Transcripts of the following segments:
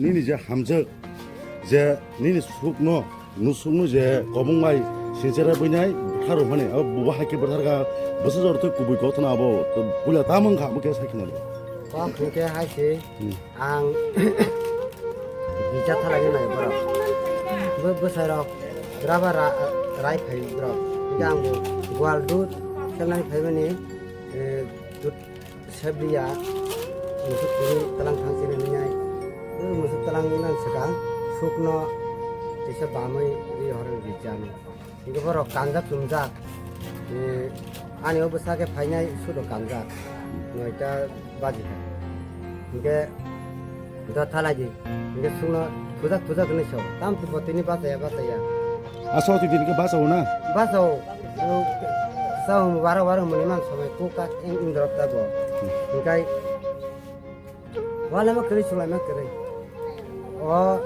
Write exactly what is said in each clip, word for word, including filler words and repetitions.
Nini je hamjak, je nini sukno, nusukno je kobong bai sinchera buinai bwtharok mani, abo bubo hai khe bwtharkha, bwsa jor twi kubui kothona abo, to puila tamo wngkha, abo khe sai khna di. Kok hwnkhe hai se, hmm, ang bija thalai nai borok. Bo bwsai rok raba ra-, rai phai borok. Hwnkhe ang bo gwal dud khelnai phaimani, eh, dud Sebriya, musuk twi talang thang sini ningai. Musuk talang nan saka sukno tisa bamai ri horang bijani. Hingke borok kanjak chumjak. Eh, ani o bwsa khe phainai sudo kanjak. Noita baji kha. Hingke do thalai di. Hingke sukno thujak thujak hinui so. Tam tu botini bachaya bachaya. Aso ti din ke bachao na? Bachao. Sao waro waro muni man somai kuk kak ing ing drop ta bo. Hingkai wala ma kwrwi chwlai ma kwrwi. O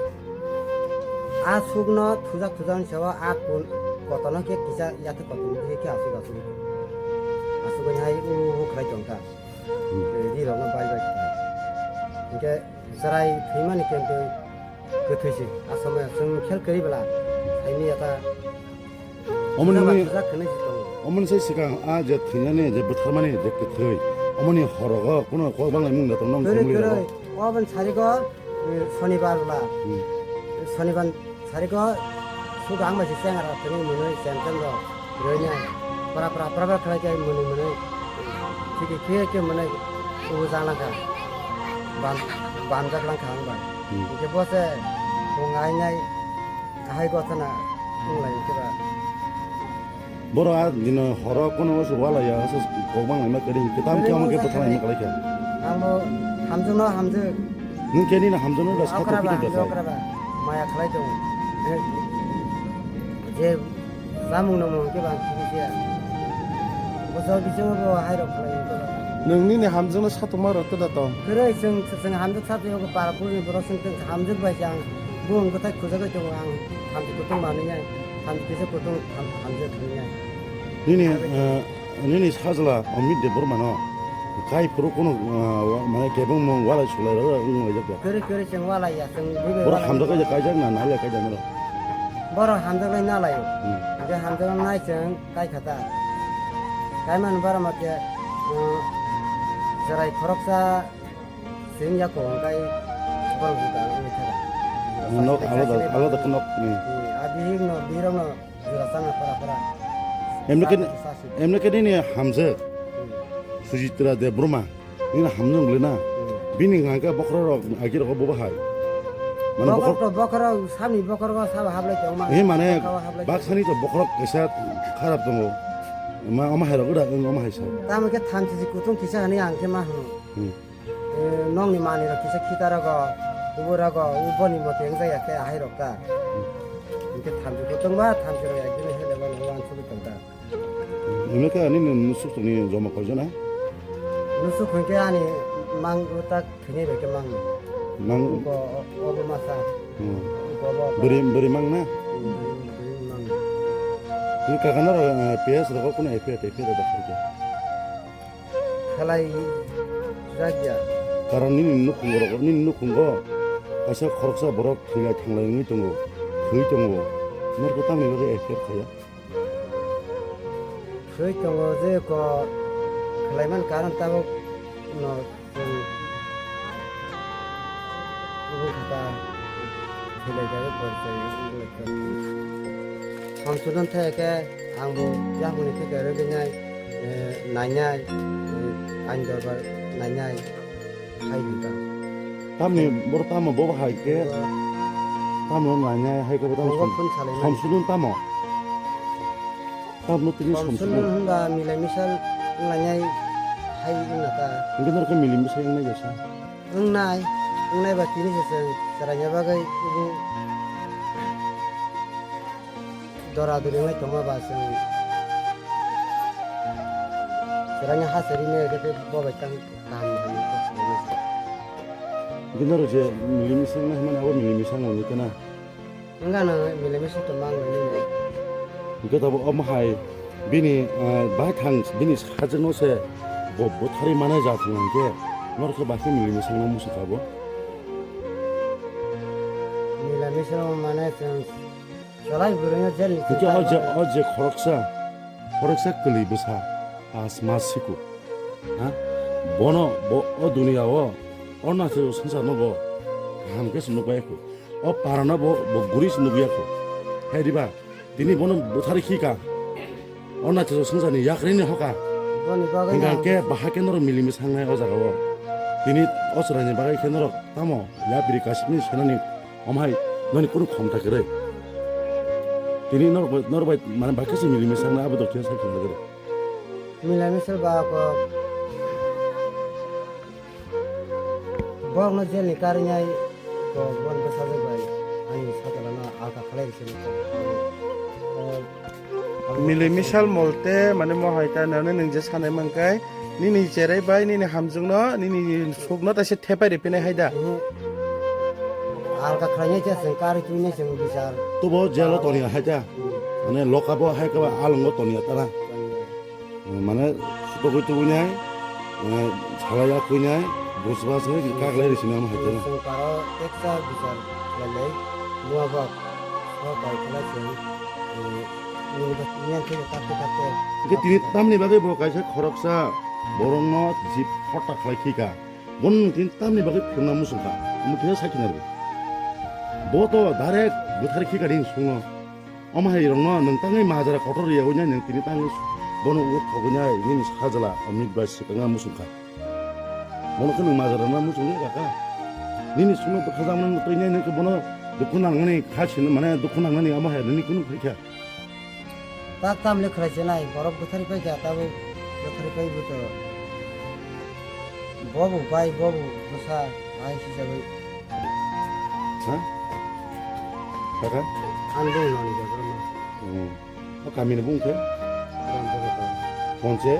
a sukno thujak thujak ni sawa a kun kotono khe kisa yathu kotono khe khe asuk asuk. Asuk hai u u khlai tong kha. Ri rok no bai bai. Hingke chwrai thwimani kentwi kwthwi se. A somoi chwng khel kwrwi bwla saimanya ta. Omoni Puja ba ni, puja khwnwi se tongo. Omoni sai swkang a je thwinani je bwtharmani je kwthwi, omoni horogo kuno kok banglaimung da tong nong Kwrwi chumui kwrwi. Rogo. Oboni sarigo, eh, Sonibar bwla. Hmm. Sonibar sarigo sugang bai se chengra thwngwi mwnwi chemchem rok rwinai. Pra pra pra pra khlai khe mwnwi mwnwi. Thiki khe khe mwnwi ubu jana kha. Ban, banjak lang kha ang bai. Hmm. Hingke bo se thung ai nai. Ahai gotha na wng lai khe ba. Boro a dino horo kono se wala ya, se kok bang lai ma kari, kitam kiam ke bwtha lai ma kalai kha. Ang bo hamjwk no hamjwk. Nung ke ni na hamjwk no da sa Okra to ba, pito da hamjwk sai. Okra ba. Maya khlai tong. Je samung no mung ke bang kiri sia. Bo so bisingo bo hai rok khlai ko. Nung ni ni hamjwk no sa tongma rok to da tong. Kwrwi chwng, chwng hamjwk sa twi ko para puri borok chwng hamjwk bai chang. Bo wng kwthai khujagwi tongo ang, thamchi kutung manwi nai, thamchi kisa kutung tham-, thamchi thangwi nai. Nini, eh, nini sajla Amit Debbarma no kai phuru kuno, eh, mane kebengmung walai sulai rok wng laijak ya. Kwrwi kwrwi chwng walai ya, chwng bwbai Borok walai hamjak ya. Kaijak na, nahal ya kaijak na. Borok hamjak lai nalai. Hmm. Hingke hamjak nai chwng kai khata. Kai man bara ma khe, eh, chwrai khoroksa Sini ya ko kai borok juda wngwi thaka. Nok alada, alada khe nok ni. Hmm, a bihik no, bihik rok no jura chana para para. Emne khe, emne khe nini hamjwk. Hmm. Sujitra Debbarma. Nini hamjwk wngwi na. Hmm. Bini hwnka bokhorok rok agi rok bo bahai. Mane bokhorok to bokhorok sami bokhorok sabo hablai tong ma. He mane baksani to bokhorok kaisa kharap tongo. Ma, ama hai rok da, ama hai sa. Tamo khe thamchi kutung kisa hani ang khe ma hwno. Hmm. Eh, nokni manwi rok kisa khita rogo, ubo rogo, uboni mote wngjakya khe ahai rok ta. Hingke thamchi kutung ba, thamchi rok ekdin hele mani uansugwi tong ta. Hwnwi khe ani nusuk tongni joma koijana? Nusuk hwnkhe ani mang ta thwinai bai khe mang. Mang. Uko, obo masa. Hmm. Uko obo. Bwrwi, bwrwi mang na? Hmm, bwrwi, bwrwi mang. Ni kakana rok, eh, P S rok kono F I R, F I R rok dakha khe. Khalai jakya. Karon nini nukhungo rok, nini nukhungo kaisa khoroksa borok thwilai thanglai wngwi tongo, thwi tongo. Norokhe tamni bagwi F I R khaiya? Thwi tongo je ko khlaiman karon tabuk no chwng wngkha ta thwilaijagwi porichai wnglaikha. Samsudon thai khe. Ang bo yakni theke rwgwinai, eh, nainai, eh, ain dorbar nainai, hai ri ta. Tamni boro tamo bo hai khe, tamo nainai, hai khe bo tamo Bo som-, phone salaimani. Somsudun tamo? Tamo tini Somsudun somsudun. Hwnba milai misal nainai, hai wngna ta. Hingke norokhe milai misal wngnai jesa? Wngnai, wngnai ba tini se chwng chwraina bagwi ibu Dora duri wngwi tongma ba chwng chwraini ha se rinai hwnkhe tei bo bai tang kaham ni hamya kok swlaiwi se. Bini rok je milimisa wngna hwnmani abo milimisa wngmani khe na? Wngkha no milimisa tongma wngmani. Hwnkhe tabuk omo hai bini, ah, baithang bini sajwkno se bo butharwi manai ja thwng hwnkhe norok khe bai khe milimisa wngna muchungkha bo. Misal mane chwng cholai bwrwino jel ni Hwnkhe o je, o je khoroksa, khoroksa kwlwi bwsa, pas mas siku. Ha? Bono, bo, o duniya o, o nacho sansar no bo, kaham khe se nukbai kho. O para no bo, bo guri se nukya kho. Hai diba? Tini bono bwthari khika. O naithaso swngcharni yakrini hoka. Boni bagwi Hwnkha no hwnkhe bahai khe norok milimi sangnai o jaga o. Tini o chwraini bagwi khe norok tamo yapri kasipni senani omhai noni kunu khomta kwrwi. Tini norok bai, norok bai mane bahai khe se milimi sangnai abo dokhe sai khna kwrwi. Milimi sal ba ko. Borokno jelni karinai ko bon bwsajwk bai ani sajlano alka khlai rwsini. Milwi misal molte mane mo hai ta nani nwng je sanai mankhe nini cherai bai nini hamjwkno nini sukno taisa thepai ripinai hai da. Alka khlainai khe chwng kari twinai chwng bichar. Tubo jelo toniya hai ta. Mane lokabo hai kaba alongo toniya tara. Mane sutogwi tubui nai, mane salai ya kwi nai, bus bus nai, kaglai risi nang hai tene. Song paro teksa bichar khlailai, buwa bok, so kai khlai se, nini bak niyan khe kapte kapte. Hwnkhe tini tamni bagwi bo kaisa khoroksa borokno jip hotta khlai khika. Bono tini tamni bagwi phirna muchungkha. Omo khe sakhi narwgwi. Bo to direct bwthar khika ring sungo. Omo hai rokno nwng tangwi majra kotor riya wngya nwng tini tangwi bono uk thogwi nai nini sajla omit bai swkang muchungkha. Bono khe nwng majra na muchungwi kaka. Nini sungno bwkha jang nang twi nai nwng khe bono dukhu nangnani kha sini mane dukhu nangnani omo hai nini kunu khaikha. Tak tam le khlai chenai borok bwthari paikha tabuk bwthari pai buto. Bobo bai bobo bwsa bai sijagwi. Ha? Kaka? Ang dong nani jaga ma. Hmm. O kami ni bung khe? Ram jaga ta. Ponche?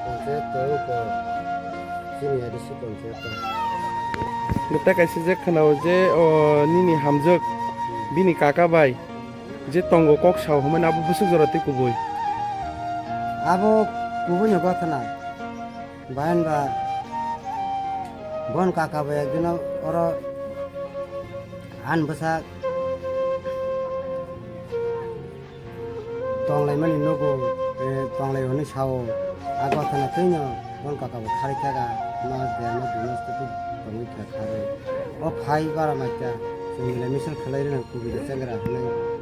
Ponche to ko. Sini ada si ponche to. Neta kaisa je khana o je o nini hamjak bini kaka bai je tongo kok sao hwnmani abo bwswk jora tei kubui. Abo kubui ni gotha na. Bayan ba bon kaka bai ekdino oro an bwsa tonglaimani nogo, eh, tonglai hwnwi sao. Abo thana twino bon kaka bo kharwi thaka, mas de mas dui mas tei tongwi kha kharwi. O phai bara maikha, chwng milai misal khlai rwna kubui de chengra hwnwi.